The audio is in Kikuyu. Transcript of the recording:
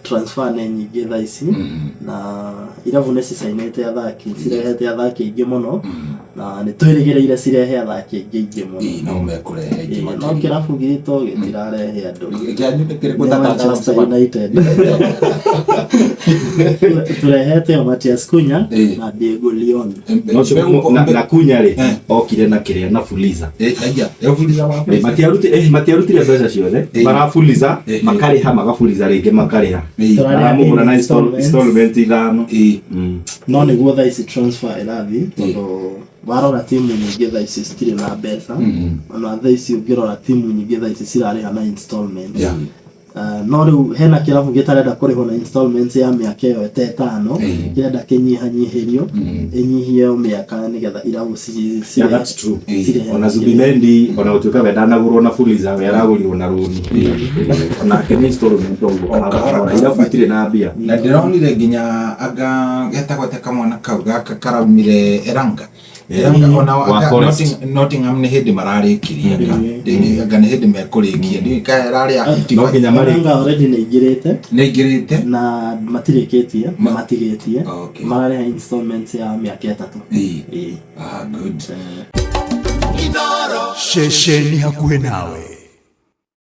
Transfer nĩ nyingĩ thaa ici na irabu nĩ cicainĩte athaki, cirehete athaki aingĩ mũno na nĩ twĩrĩgĩrĩire cirehe athaki aingĩ aingĩ mũno. Ĩĩ, no mekũrehe aingĩ Ĩĩ, no makĩria. kĩrabu gitũ gĩtirarehe andũ. Kĩanyu nĩ kĩrĩkũ Nĩ ta Manchester Tangara? United. Turehete o Matias Cunha Ĩĩ. na Diego Leon. No ũcio na Kunya rĩ, okire na kĩrĩa na Fuliza. Aya, Fuliza wa Matiarutire mbeca ciothe, marafuliza, makarĩha, magafuliza rĩngĩ, makarĩha. Tũrarĩha Maramũgũra na installments. Installment ithano. No nĩguo thaa ici transfer ĩrathiĩ, tondũ warora timu nyingĩ thaa ici citirĩ na mbeca. Ona thaa ici ũngĩrora timu nyingĩ thaa ici cirarĩha na installments. No rĩu hena kĩrabu gĩtarenda kũrĩhwo na installments ya mĩaka ĩyo ta ĩtano, kĩrenda kĩnyihanyihĩrio, ĩnyihio mĩaka nĩgetha irabu Yeah, that's true. Cirehe. Ona Zubimendi, ona gũtuĩka we ndanagũrwo na Fuliza, we aragũrirwo na rũni. Onake nĩ installment ũguo. O kahora. Ona irabu itirĩ na mbia. Na ndĩronire nginya anga getagwo atĩa kamwana kau gaka karaumire Elanga. Elanga ona Wa anga Forest. Nottingham nĩ hĩndĩ mararĩkirie anga. Anga nĩ hĩndĩ mekũrĩkia. Ndiũĩ kana ĩrarĩ ya No 55. nginya marĩ Elanga already nĩ aingĩrĩte. Nĩ aingĩrĩte. Na matirĩkĩtie, matigĩtie. Mararĩha installments ya mĩaka 3. Ah, good. Ceceni hakuhĩ nawe.